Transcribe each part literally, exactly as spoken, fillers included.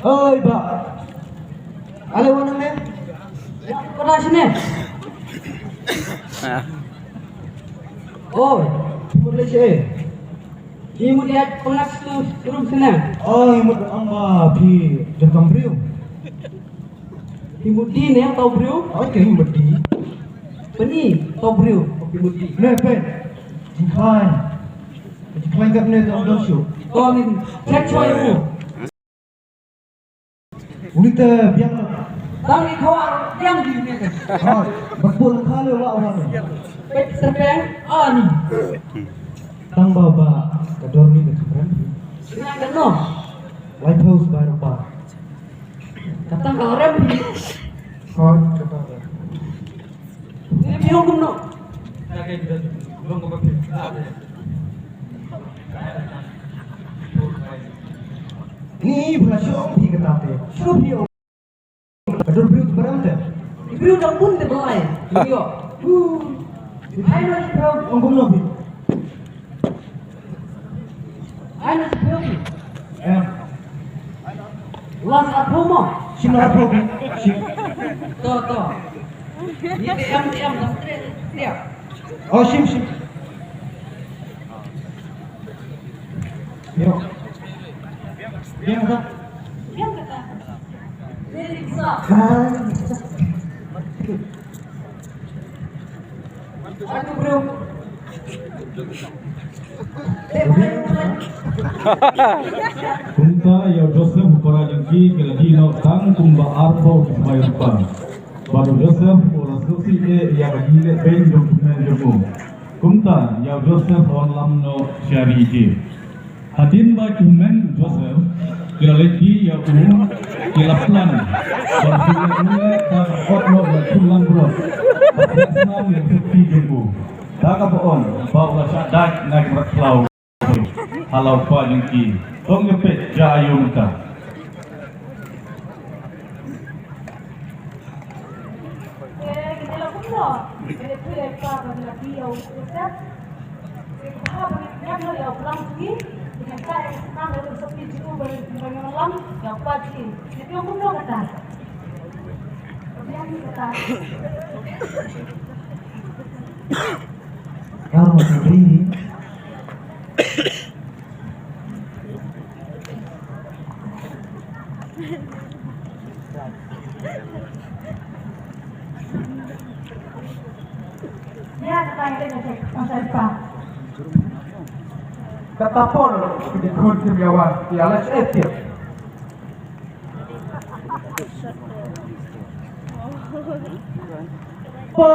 Oi, ba. Ale wan ne? Kena sini. Oi, mut le sini. Hi mut ïa pengak tu, turun sini. Oi, mut amba phi jengkam briew. Phi mut di ne tau briew? Oi, ke mut di. Peni tau briew, phi mut di. Ne pen. Jingkhlain. Jingkhlain kat ne tau don shu. Tau ni, check choi u. Uni te biang. Tang ni khawar biang di ne. Ha, betul kali wa wa. Pet serpeng ani. Tang ba ba ka dor ni ka khamrem. Sina ka no. White House by Rapa. Katang ka rem. Ha, katang. Ni biang kumno. Ni bla shong phi kata te. Shong phi. Ka dur briew te baram te. Briew dang bun te balai. Yo. Ai no briew. Ong kumno phi. Ai no briew. Eh. Las apo mo. Shim las apo. Shim. To to. Ni te em te em dang tre. Oh, shim, shim. Yo. Biang kata. Biang kata. Very good. Ah. Aku bro. Kumta ïa u Joseph u para jong ki, ki la die noh tang kumba arphew ki sbai rupa. Bad u Joseph u la sngewsih eh ïa ka jingleh beiñ jong u kmen jong u. Kumta ïa u Joseph u la wan lam noh sha ri Ijipt. Hadien ba ki hynmen u Joseph ki la leit die ïa u, ki la plan ban pynlong u leh da ka kot noh ïa u khun langbrot, bad ïa u snam ïa u shakri jong u, da kaba ong ba u la shah dait na ki mrad khlaw. Ha la u kpa jong ki. To ngin peit, ja aïu mynta. Ka mut ri. Kata por ki dei khun kim ïa wan ïa leh shet. Pa,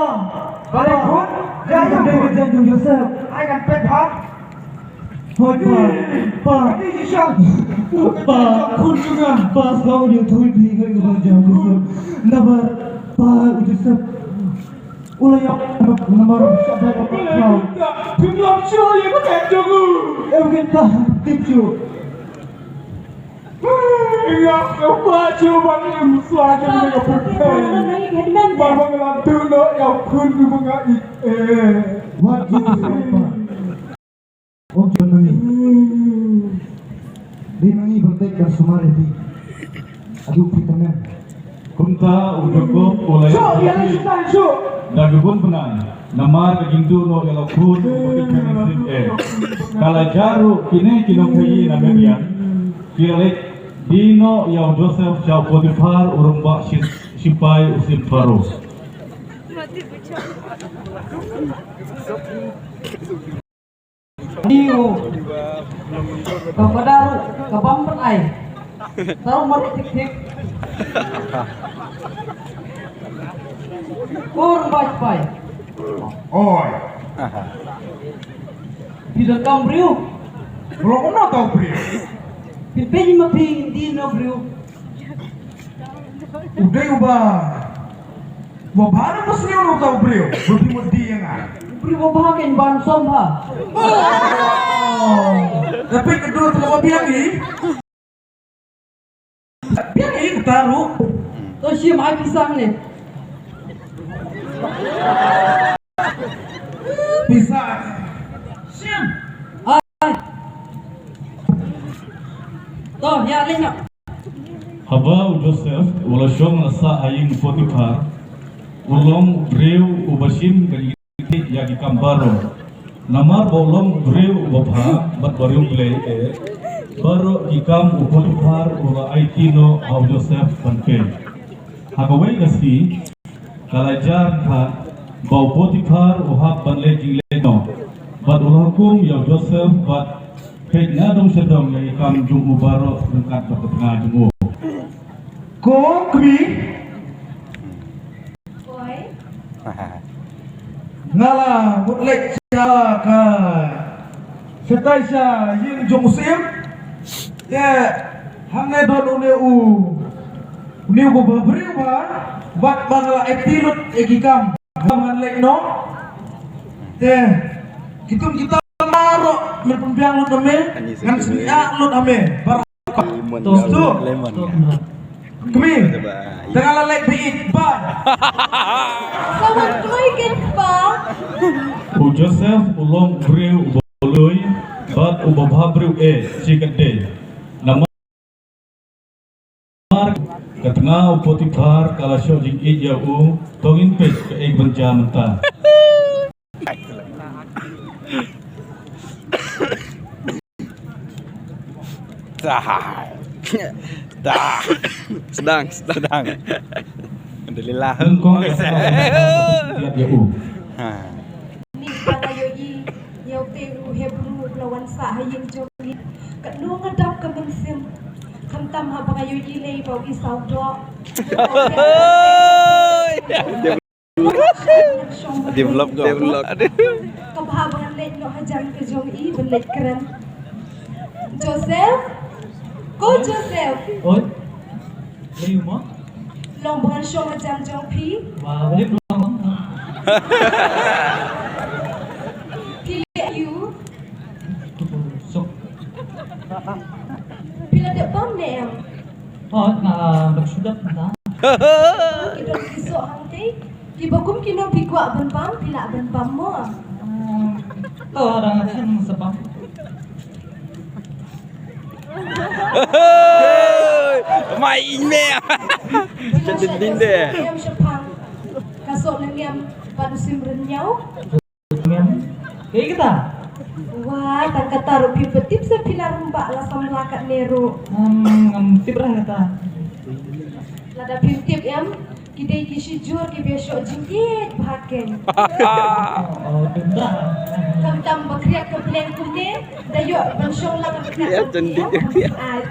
ba leh khun, ïa ïa khun. Jong Joseph. Ai kan pet ha. Hoi pa, pa. Ni ji shang. Pa, khun juga. Pa, song dia thui bi ngai ngai jong Joseph. Nabar pa Joseph. Ula ya, nabar sa ba pa. Phim lam shu ïa ka pet jong u. Em kita tip shu. Ïa ka pa shu ba ni muswa jong ka pet. Ba ba la tu no ïa khun du ba nga i. Eh. What do you say, pa? Ong jon ma ngi. Dei ma ngi ban peit ban sumar ïa phi. Haduh phi tymmen. Kumta u Jakob u la ïaid da ka bun bnai namar ka jingduh noh ïa la u khun uba ki kynnoh shisien. Ka la jia ruh kine ki nongkhaïi na Midian ki la leit die noh ïa u Joseph sha u Potiphar u rangbah shi-, shipai u syiem Pharaoh. Ni u. Ka madaru ka bam ban ai. Tau mar tik tik. Kur bai bai. Oi. Phi donkam briew. Bro, no tau briew. Phi phi ma phi die noh briew. U dei uba, uba bha ne uba sniew ne uta u briew? Ba phi mut die ïa nga. U briew uba bha kein ban som ha. Oh. Tapi ka dur ka ba biang i. Biang i kata ruh. To shim ai pisang ne. Pisa. Shim. Ai. To, ïa leh noh. Haba u Joseph u la shong la sah ha ïing u Potiphar, u long u briew uba shim ka jingkit ïa ki kam baroh. Namar ba u long u briew uba bha bad ba riewblei, eh, baroh ki kam u Potiphar u la aiti noh ha u Joseph ban peit. Ha kawei ka sngi, ka la jan pat ba u Potiphar u hap ban leit jingleit noh, bad u la hukum ïa u Joseph ban peit nadong shadong ïa ki kam jong u baroh ryngkat bad ka tnga jong u. Ko kmie, nga la mut leit sha ka, shatai sha ïing jong u syiem. Te hangne don une u, une u ba briew ba, bad ba nga la aiti lut ïa ki kam. Ba ngan leit noh. Te kitu kita baroh men pynbiang lut na me, ngan sngewthuh lut na me baroh. Lemon. Lemon. Kmie, te nga la leit bieit, bye. Sa wan kloi ken kpa. U Joseph u long briew uba lui bad uba bha briew eh shi katdei. Namar ka tnga u Potiphar ka la shoh jingïeit ïa u, to ngin peit kaei ban jia mynta. Dah. Dah. Sedang, sedang. Alhamdulillah. Nyngkong ïa ka, ïa u. Ha. Ni ba nga ïohi ïa utei u Hebru u la wan sah ha ïing jong ngi. Katno nga dap ka mynsiem. Khamtam haba nga ïohi lei ba u Esau doh. Develop, develop. Ka bha ba ngan leit noh hajan ka jong i ban leit kren. Joseph? Ko Joseph? Oi. Lei mo? Long ba ngan shong hajan jong phi? Wa, lei mo? Phi leh aïu? Sok. Phi la dep bam ne em? Oh, nga, nga sudah na. Ki don ki soh hangtei. Kiba kum kino phi kwah ban bam, phi lah ban bam mo. Hmm. To, ada ngan sa bam. Mai ing me. Phi lah shah ding de. Em shaphang. Ka soh ne em bad u sim rynñiaw. Kaei kata? Wah, tang kata ruh phi ba tip, sa phi la rumbah la samla katne ruh. Hmm, ngam tip re kata. Lada phim tip em, ki dei ki shijur kiba shoh jingïeit bha keiñ. Oh, oh, tunda. Khamtam ba khriat ka bneng kumne, da ïoh ban shong lang ka bneng. Ai.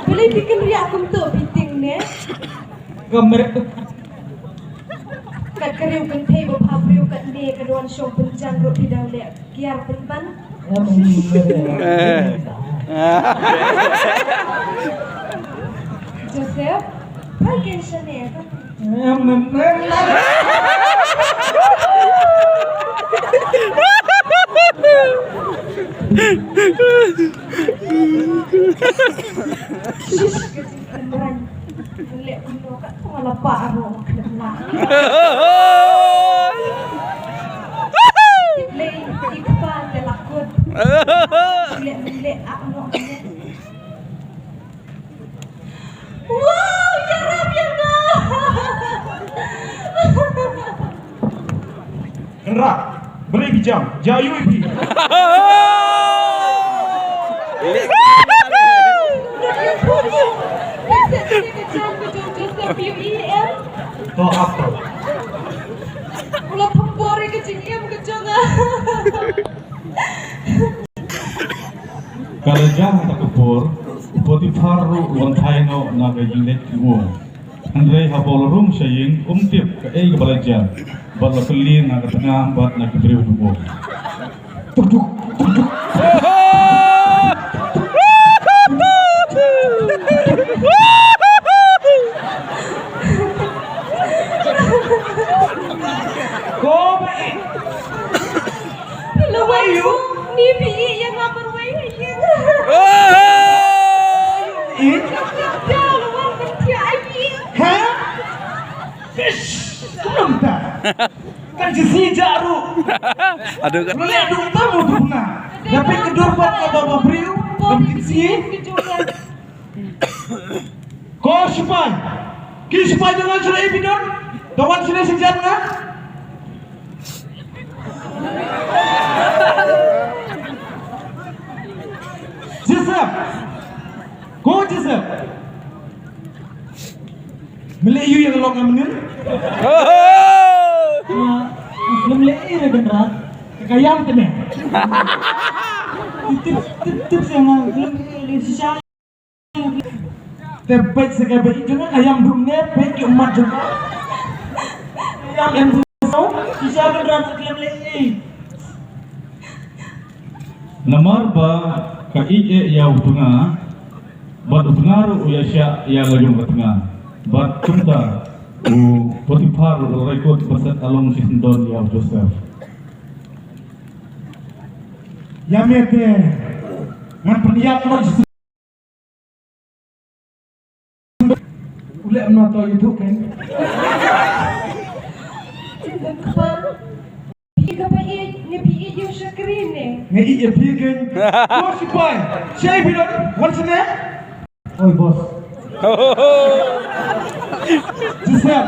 Balei phi kynriah kumto phi tieng ne? Ka mer. Kat ka riew kynthei ba bha briew katne ka don shong pynjang ruh phi dang leh kiar pynban. Em, em, em. Joseph, phai ken shane ka. Em, em, em. Shish, ka jingkynrang. Leh kumno ka tong la pa aro khlem la. Tip lei, tip pa te la kut. Leh, leh, ah, no, leh. Wow, ïarap ïa nga. Kynrad, balei phi jam? Jia aïu ïa phi? To ap to. U la thombor ïa ka jingim ka jong nga. Ka la jia ha kata ka por, u Potiphar ruh u wan thait noh na ka ïing leit ki um. Hynrei haba u la rung sha ïing, um tip kaei kaba la jia, bad la kylli na ka tnga bad na ki briew ki um. Tuk, tuk, tuk, tuk. Ko ba ïeit. Phi la wan sum ni phi ïeh ïa nga marwei ha ïing. Ïeit? Phi la wan ban thiah ha ïing. Ha? Ish, kumta. Kan jisi jaru. Aduh, kan. Lele aduh tamu tu na. Dapat kedur buat apa apa beriu. Dapat jisi. Ko sipai. Ki sipai dengan sudah ipidon. Tawan sini sejarah. Joseph. Ko Joseph. Mele yu yang long amnin. Mele yu yang gendra. Kayang tene. Tip tip tip yang long. Te peit sa ka ba i jong ka ayam dum ne peit ki ummat jong ka. Ayam em dum so ki sha ban rat klem le i. Namar ba ka i e ya u tnga bad u tnga ruh u ya sha ya la jong ka tnga bad kumta u Potiphar u rekod ba set along shi syndon ya u Joseph. Ya me te ngan pynïap ma U leh mano to ïa tu kan. Phi ka phi, ne phi ïa shakri ne. Ngi ïa phi kan. Ko sipai. Shai phi don. Wan sene. Oi boss. Joseph.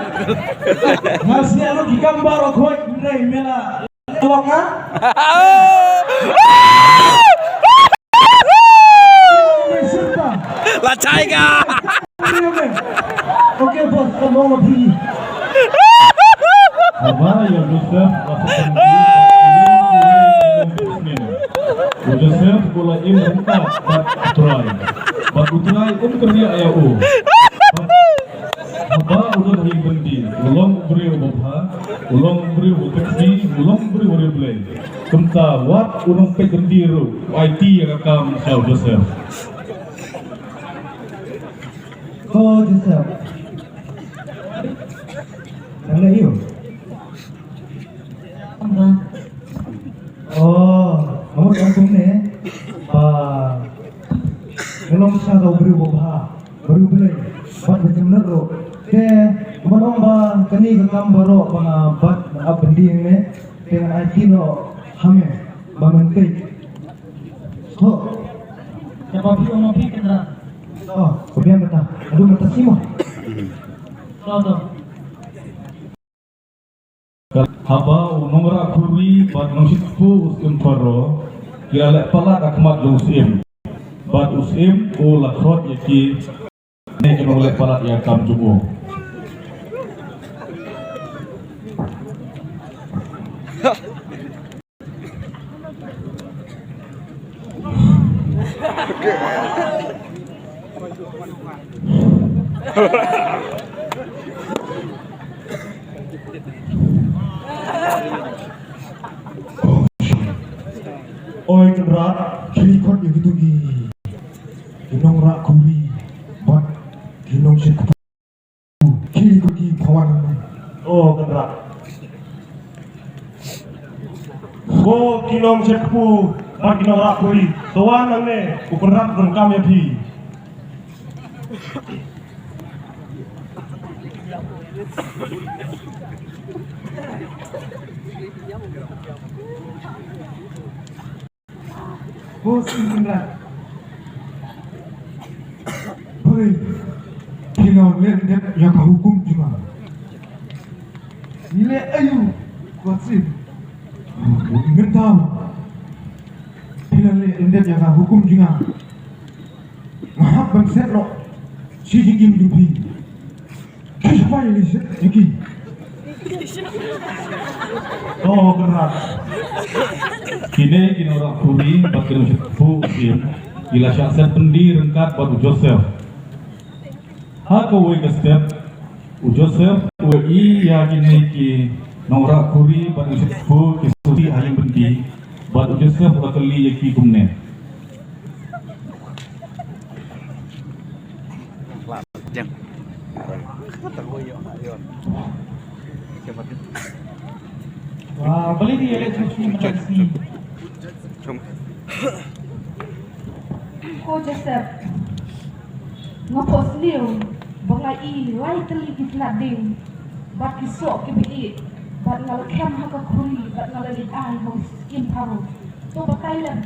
Nasi alo ki gambar o khoi ndai mela. Tolong ah. Lachai ka. Okay boss, come on, please. Haba ïa Joseph, Joseph ko la im ryngkat bad U Trai. Bad U Trai um kynriah ïa u. Haba u don ha ïing byndi, u long u briew uba bha, u long u briew uba tyrkhong, u long u briew u riewblei. Kumta wat u nongpeit byndi ruh u aiti ïa ka kam sha u Joseph. Ko Joseph. Dang leh ïa u? Ong ba. Oh, namar ong kumne. Ba. Ngi long shisha da u briew uba bha. Ba riewblei bad ba jemnud ruh. Te kumba ong ba kane ka kam baroh ba nga bat nga ap byndi hangne te ngan aiti noh ha me ba men peit. Ho. Te ba phi ong ma phi Kynrad. Oh, ba biang kata. Aduh, kata simo. To, to. Haba u nongrah khuri bad nongshitkhyndew u Syiem Faro ki la leh palat ha khmat jong u Syiem. Bad u Syiem u la khot ïa ki ne ki nongleh palat ïa ka kam jong u. Oi Kynrad, khie khot ïa kito ki, ki nongrah khuri bad ki nongshit khyndew. Khie khot ki pawan. O Kynrad. Ko ki nongshit khyndew bad ki nongrah khuri, to wan nangne, u Kynrad u donkam ïa phi. Ko Syiem Kynrad. Hooid. Phi la leh dep ïa ka hukum jong nga. Ngi leh aïu ko Syiem? Mynta phi la leh dep ïa ka hukum jong nga. Nga hap ban set noh shi jingim jong phi. Ki sipai leit set ïa ki. To Kynrad. Kine ki nongrah khuri bad ki nongshit khyndew u Syiem ki la shah set byndi ryngkat bad u Joseph. Ha kawei ka step u Joseph u ïohi ïa kine ki nongrah khuri bad ki nongshit khyndew ki sngewsih ha ïing byndi bad u Joseph u la kylli ïa ki kumne. Jeng. Wow, boleh dia lihat sini, sini, sini. Ko Joseph, nga phohsniew ba nga ïohi lai tylli ki tnat ding. Bad ki soh kiba ïeit, bad nga la khem ha ka khuri, bad nga la leit ai ha u syiem Pharaoh. To batai lem.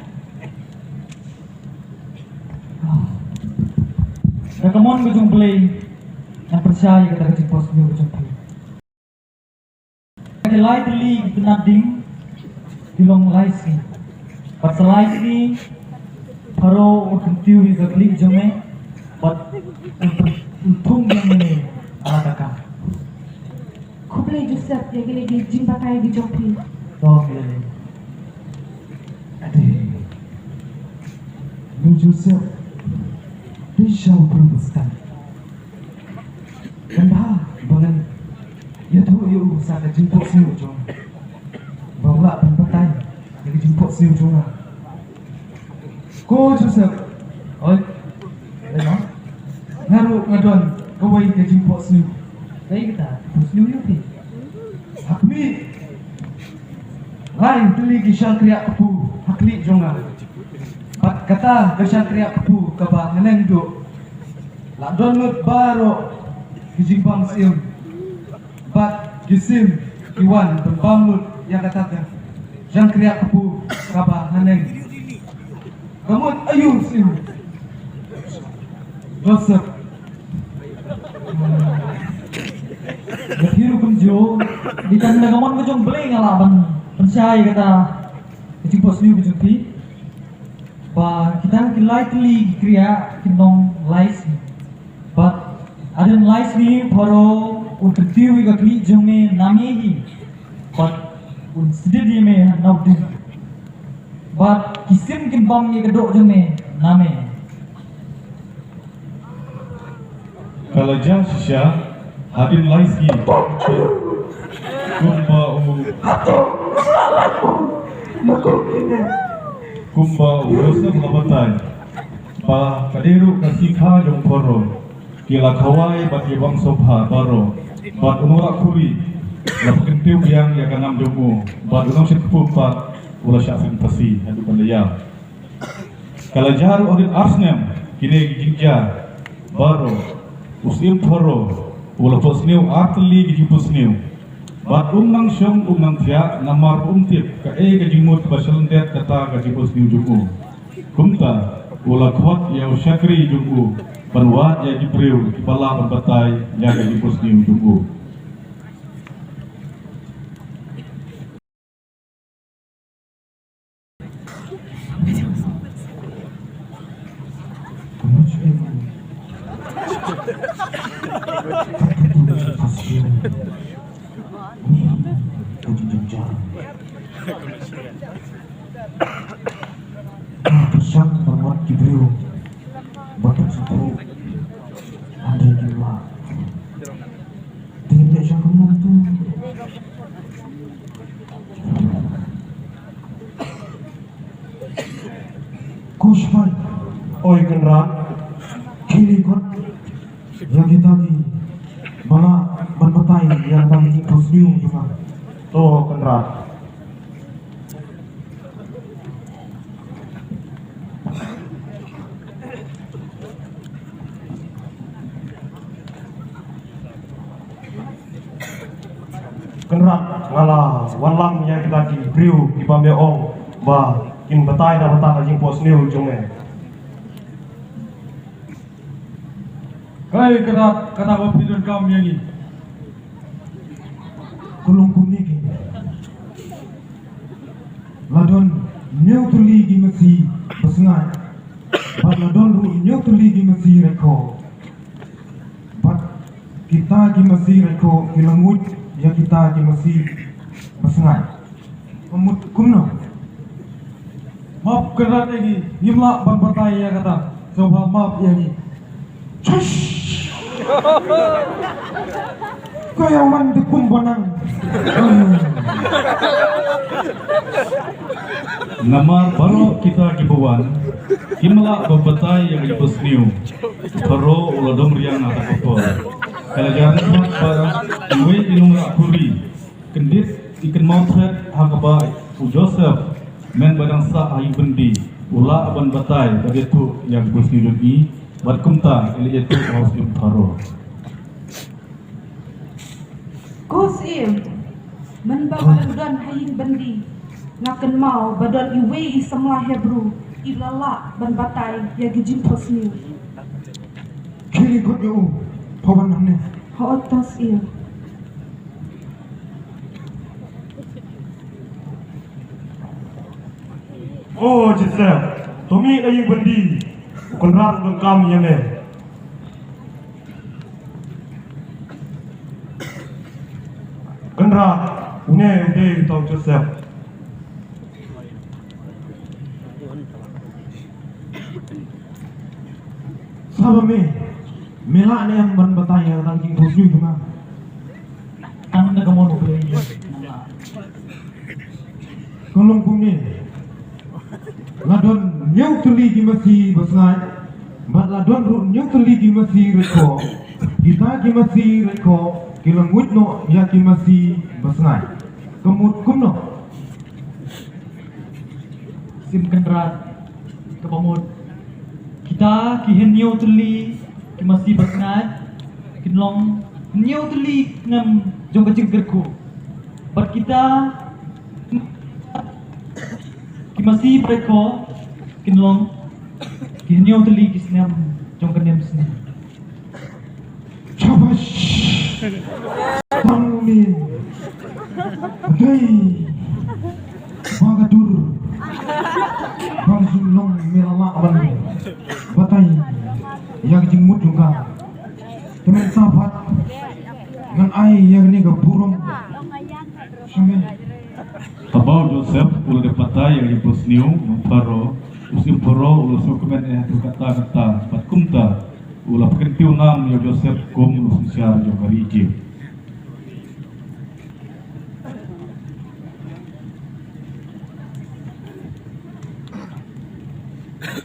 Da ka mon ka jong U Blei, ngan pynshai ïa kata ka jingphohsniew ka jong phi. Ki lai tylli ki tnat ding ki long lai sngi. Bad sa lai sngi Pharaoh u kyntiew ïa ka khlieh jong me bad un thung ïa me ha la ka kam. Khublei Joseph ïa kine ki jingbatai ki jong phi. To khublei. Ade. Ni Joseph. Ni shau pun bustan. Kan bha ba ngan ïathuh ïa u sa ka jingphohsniew jong. Ba u lah ban batai ïa ka jingphohsniew jong nga. Ko Joseph. Oi. Lei ma. Nga ruh nga don kawei ka jingphohsniew. Kaei kata? Phohsniew ïa phi. Ha khmih, lai tylli ki shangkriah kpu ha khlieh jong nga. Bad kata ka shangkriah kpu kaba haneng duh, la don lut baroh ki jingbam syiem. Bad ki sim ki wan ban bam lut ïa kata ka shangkriah kpu kaba haneng. Ka mut aïu sim? Joseph. Ïa phi ruh kumjuh, dei tang da ka mon ka jong U Blei nga lah ban pynshai ïa kata ka jingphohsniew ka jong phi. Ba kita ki lai tylli ki kriah kin long lai sngi. Bad hadien lai sngi Pharaoh un kyntiew ïa ka khlieh jong me na me hi. Bad un sdit ïa me na u dieng. Bad ki sim kin bam ïa ka doh jong me na me. Ka la jia shisha hadien lai sngi. Kumba u, kumba u Joseph la batai ba ka dei ruh ka sngi kha jong u Pharaoh. Ki la khawai bad ki bym sngewbha baroh. Bad u nongrah khuri la pynkyntiew biang ïa ka nam jong u. Bad u nongshit kpu pat u la shah seng phasi haduh ban da ïaw. Ka la jia ruh hadien ar snem kine ki jingjia baroh. U syiem Pharaoh u la phohsniew ar tylli ki jingphohsniew. Bad um nang shong um nang thiah namar um tip kaei ka jingmut ba sha lyndet kata ka jingphohsniew jong u. Kumta u la khot ïa u shakri jong u ban wad ïa ki briew kiba lah ban batai ïa ka jingphohsniew jong u. Ka pyrshang ban wad ki briew ba pynshngaiñ hynrei kim lah. Te ngin leh shwa kumno tu? Ko shipai. Oi Kynrad, khie leit khot ïa kita kiba lah ban batai ïa kata ka jingphohsniew jong nga. To Kynrad. Kynrad, nga la wallam ïa kita ki briew kiba me ong ba kin batai na bynta ka jingphohsniew jong me. Kaei kata, kata ba phi donkam ïa ngi? Ka long kumne kein. La don hynñiew tylli ki masi basngaid. Bad la don ruh hynñiew tylli ki masi raikhoh. Bad kita ki masi raikhoh ki la nguid ïa kita ki masi basngaid. Ka mut kumno? Map Kynrad ïa ngi, ngim lah ban batai ïa kata. Sngewbha map ïa ngi. Shush! Ko ïa wan te kum bonang. Namar baroh kita kiba wan kim lah ban batai ïa ka jingphohsniew. Pharaoh u la dom riang ha kata ka por. Ka la jan pat ba iwei i nongrah khuri. Kyndit i kynmaw thret ha kaba u Joseph men ba dang sah ha ïing byndi u lah ban batai bad ïathuh ïa ka jingphohsniew jong i bad kumta i la ïathuh ha u syiem Pharaoh. Ko syiem, mynba nga dang don ha ïing byndi, nga kynmaw ba don iwei i samla Hebru iba la lah ban batai ïa ki jingphohsniew. Khie ïa u, pha wan hangne. Hooid to syiem. O Joseph, to mih na ïing byndi, u Kynrad u donkam ïa me. Kynrad, une u dei uta u Joseph. Sngap, me, me lah ne em ban batai ïa kata ka jingphohsniew jong nga? Tang da ka mon U Blei nga lah. Ka long kumne. La don hynñiew tylli ki masi basngaid, bad la don ruh hynñiew tylli ki masi rekhoh. Kita ki masi rekhoh ki la nguid noh ïa ki masi basngaid. Ka mut kumno? Syiem Kynrad, kaba mut, kita ki hynñiew tylli ki masi basngaid kin long hynñiew tylli ki snem jong ka jingkyrkhu. Bad kita ki masi barekhoh kin long ki hynñiew tylli ki snem jong ka nemsngi. Shabash. Tang ni. Dei. Ba ka dur. Ba ka jinglong me la lah ban batai ïa ka jingmut jong ka. Te mynta pat ngan ai ïa kane ka burom sha me. Haba u Joseph u la dep batai ïa ka jingphohsniew jong u Pharaoh, u syiem Pharaoh u la sngewkmen eh ha katta katta, bad kumta u la pynkyntiew nam ïa u Joseph kum u synshar jong ka ri Ijipt.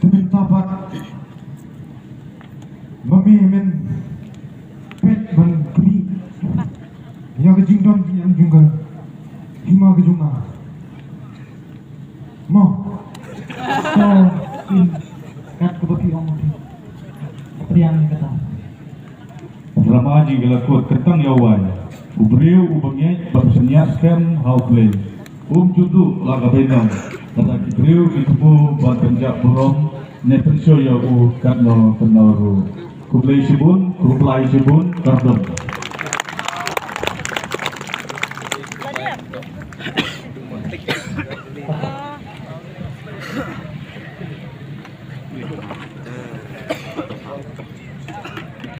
Te mynta pat ba me men peit ban khmih ïa ka jingdon jingem jong ka hima ka jong nga. Mo. To, in, kat kaba phi ong phi. Pdiang ïa kata. Drama jingïalehkai kyntang ïa wai. U briew uba ngeit bad u synñiah skhem ha U Blei um ju duh la ka bainong. Lada ki briew ki thmu ban pynjah burom ne pynshoi ïa u katno katno ruh. Khublei shibun, khublei shibun, kyrdan.